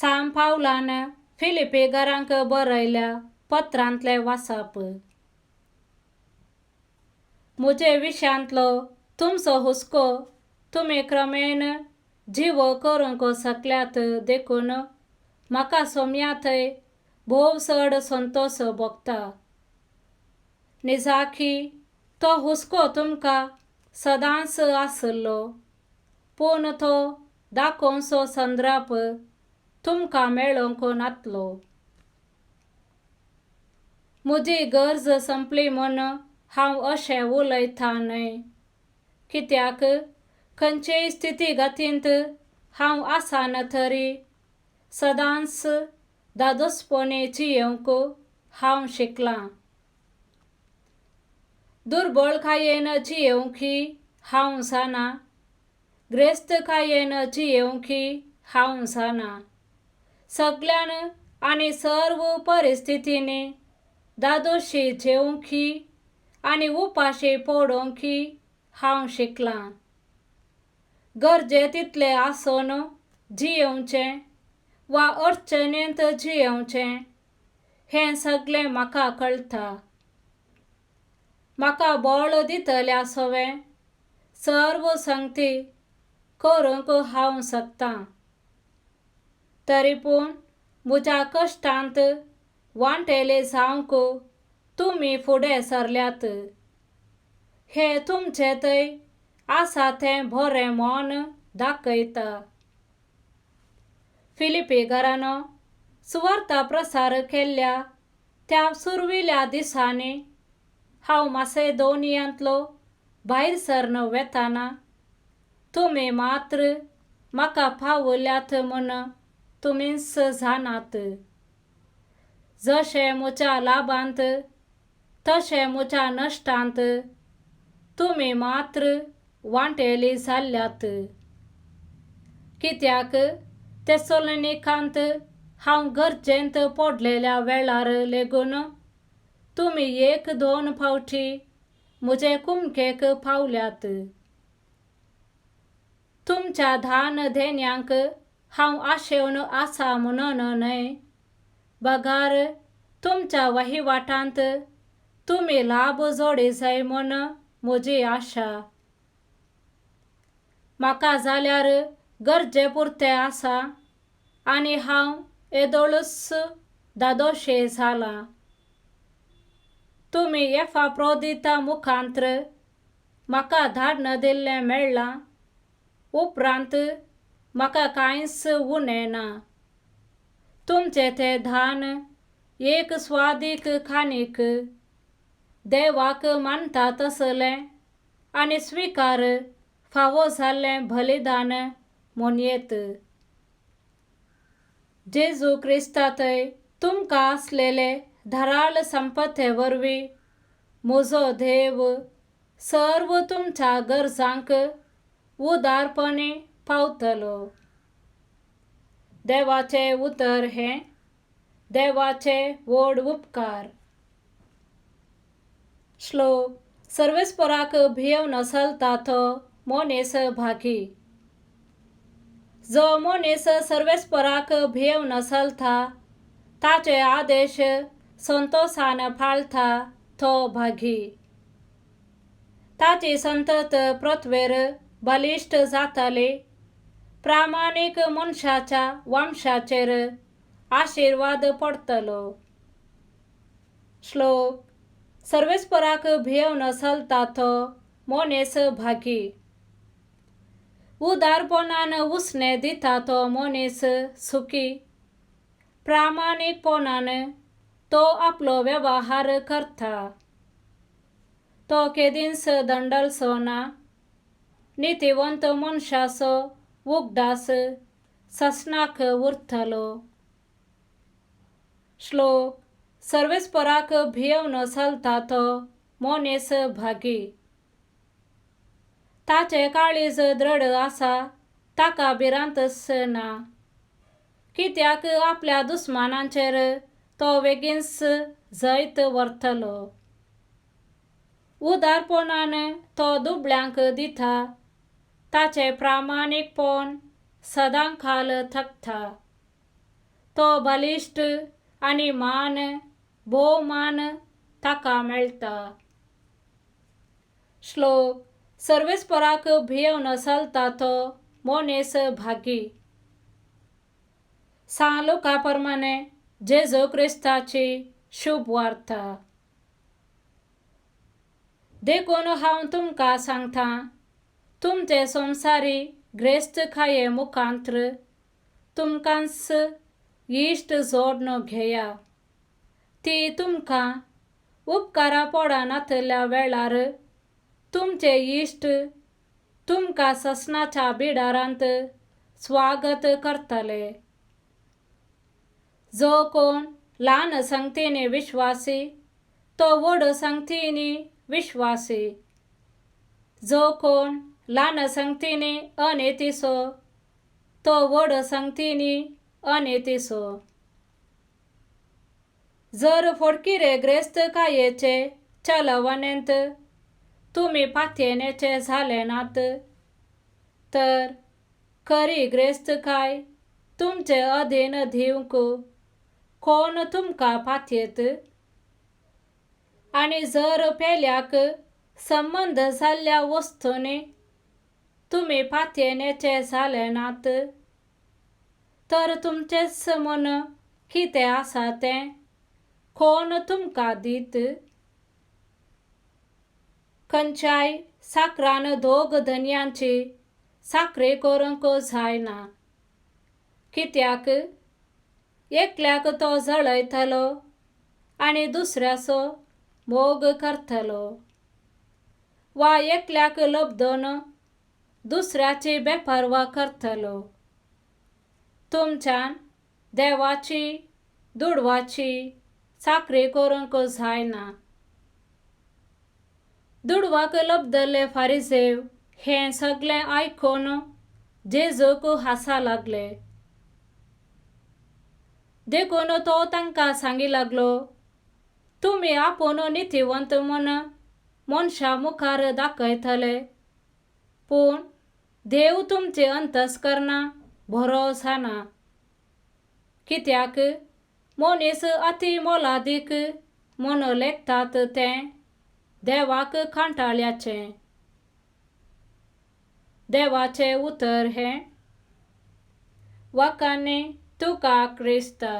सांत पावलान फिलिपीकारांक बरयल्या पत्रांतलें वाचप. म्हजे विशयांतलो तुमचो हुस्को तुमी क्रमेण जिवो करूंक शकल्यात देखून म्हाका सोम्या थंय भोव चड संतोश भोगता. निजाकी तो हुस्को तुमकां सदांच आसलो, पूण तो दाखोवचो संद्राप तुमकां मेळोवंक नातलो. म्हजी गरज संपली म्हूण हांव अशें उलयतां न्हय, कित्याक खंयचेय स्थितीगतींत हांव आसना तरी सदांच धादोसपणी जियेवंक हांव शिकलां. दुर्बळकायेन जियेवंकी हांव जाणा, ग्रेस्तकायेन जियेवंकी हांव जाणा. सगल्यान आनी सर्व परिस्थितींनी धादोशी जेवंकी आनी उपाशी पडोवंकी हांव शिकलां. गरजे तितलें आसून जियेवचें वा अडचणेंत जियेवचें हें सगळें म्हाका कळटा. म्हाका बळ दितल्या सवें सर्व संगती करूंक हांव शकतां. तरी पूण म्हज्या कश्टांत वांटेले जावंक तुमी फुडें सरल्यात. हें तुमचें थंय आसा तें बरें मन दाखयता. फिलिपीकारांनो, सुवार्ता प्रसार केल्ल्या त्या सुरविल्या दिसांनी हांव मासेदोनियांतलो भायर सरन वेताना तुमी मात्र म्हाका पावल्यात म्हूण तुमीच जाणात. जशें म्हज्या लाभांत तशें म्हज्या नश्टांत तुमी मात्र वांटेली जाल्यात. कित्याक तेसोलनिकांत हांव गरजेंत पडलेल्या वेळार लेगून तुमी एक दोन फावटी म्हजे कुमकेक पावल्यात. तुमच्या धान देण्यांक हांव आशेवन आसा म्हणून न्हय, बगार तुमच्या वहिवाटांत तुमी लाभ जोडी जाय म्हूण म्हजी आशा. म्हाका जाल्यार गरजे पुरतें आसा आनी हांव येदोळूच धादोशें जालां. तुमी एफाप्रोदिता मुखांत्र म्हाका धाडन दिल्लें मेळ्ळां उपरांत म्हाका कांयच उणें ना. तुमचें तें धान एक स्वादीक खाणीक देवाक मानता तसलें आनी स्विकार फावो जाल्लें बलिदान म्हणयेत. जेजू क्रिस्तांतय तुमकां आसलेले धाराळ संपत्ते वरवीं म्हजो देव सर्व तुमच्या गरजांक उदारपणी पावतलो. देवाचें उतर हें देवाचे व्हड उपकार. श्लोक. सर्वेस्पराक भियेवन चलता तो मनीस भागी. जो मनीस सर्वेस्पराक भियेवन चलता ताचे आदेश संतोशान पाळटा तो भागी. ताची संतत पृथ्वेर बलिश्ट जातली. प्रामाणीक मनशाच्या वंशाचेर आशिर्वाद पडटलो. श्लोक. सर्वेस्पराक भियेवन चलता तो मनीस भागी. उदारपणान उसणें दिता तो मनीस सुखी. प्रामाणीकपणान तो आपलो वेव्हार करता. तो केदींच दंडलचो ना. नितीवंत मनशाचो उगडास ससनाक उरतलो. श्लोक. सर्वेस्पराक भियेवन चलता तो मनीस भागी. ताचें काळीज दृढ आसा, ताका भिरांतच ना. कित्याक आपल्या दुस्मानांचेर तो बेगीनच जैत व्हरतलो. उदारपणान तो दुबळ्यांक दिता. ताचें प्रामाणीकपण सदांकाल थकता. तो बलिश्ट आनी मान भोवमान ताका मेळटा. श्लोक सर्वेस्पराक भियेवन चलता तो मनीस भागी. सां लुका प्रमाणे जेजू क्रिस्ताची शुभ वार्ता. देखून हांव तुमकां सांगता, तुमचे संवसारी ग्रेस्तकाये मुखांत्र तुमकांच इश्ट जोडून घेया. ती तुमकां उपकारा पडनातल्या वेळार तुमचे इश्ट तुमकां ससनाच्या बिडारांत स्वागत करतले. जो कोण ल्हान संगतीने विश्वासी तो व्हड संगतीने विश्वासी. जो कोण ल्हान संगतीने अनेतिसो तो व्हड संगतीने अनेतिसो. जर फडकिरे ग्रेस्तकायेचे चलवणेंत तुमी पातयेनेचे जाले नात तर खरी ग्रेस्तकाय तुमचे अधीन दिवंक कोण तुमकां पातयेत? आनी जर पेल्याक संबंद जाल्ल्या वस्तूंनी तुमी पातयेनेचे जाले नात तर तुमचेच मन कितें आसा तें कोण तुमकां दीत? खंयच्याय साकरान दोग धनयांची साकरी करूंक जायना, कित्याक एकल्याक तो जळयतलो आनी दुसऱ्याचो मोग करतलो, वा एकल्याक लब्दून दुसऱ्याची बेपर्वा करतलो. तुमच्यान देवाची दुडवाची चाकरी करूंक जायना. दुडवाक लब्दले फारिजेव हें सगळें आयकून जेजूक हासा लागले. देखून तो तांकां सांगी लागलो, तुमी आपूण नितीवंत म्हूण मनशां मुखार दाखयतले, पूण देव तुमचें अंतस्करणां बरो जाणा. कित्याक मनीस अती मोलादीक म्हूण लेखतात तें देवाक कांटाळ्याचें. देवाचें उतर हें. वाखाणे तुका क्रिस्ता.